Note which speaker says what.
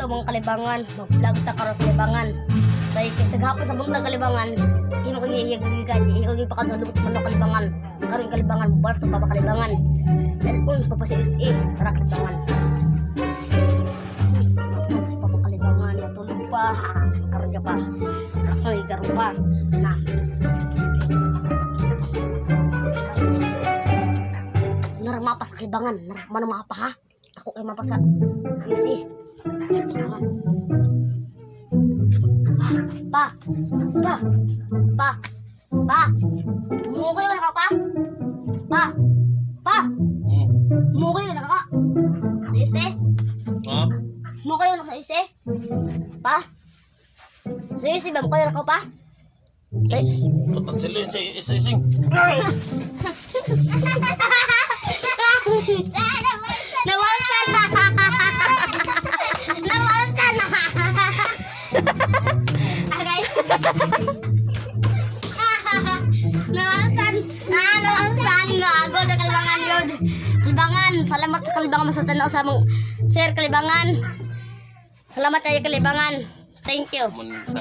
Speaker 1: Buntag, mga kalibangan. Mag-vlog ta karon, kalibangan. Kay kay sa gahapon sa buntag, kalibangan, imo ko gihigagigan, imo ko gipakan sa lubot sa manok, kalibangan. Karon, kalibangan, buhat sa papa, kalibangan. Dalon sa papa sa USA, tara, kalibangan. Uy, sa papa, kalibangan, natulog pa. Karon ka pa. Kasoy karon pa. Na. Nara mapa sa kalibangan, nara mano mapa ha. Ako kay mapa sa USA. Pa, pa, pa, pa. Mukha yun ka pa. Pa, pa. Mukha yun ka. Sa ise.
Speaker 2: Ha?
Speaker 1: Mukha yun ka ise. Pa. Sa ise ba mukha yun ka pa? Sa
Speaker 2: Patan sila yun sa ising.
Speaker 1: Nawaltan na. Nawaltan na. Ah, guys. Nawaltan. Ah, nawaltan. Nago na kalibangan yun. Kalibangan. Salamat sa kalibangan sa tanaw sa mong sir kalibangan. Salamat tayo, kalibangan. Thank you.
Speaker 2: Man,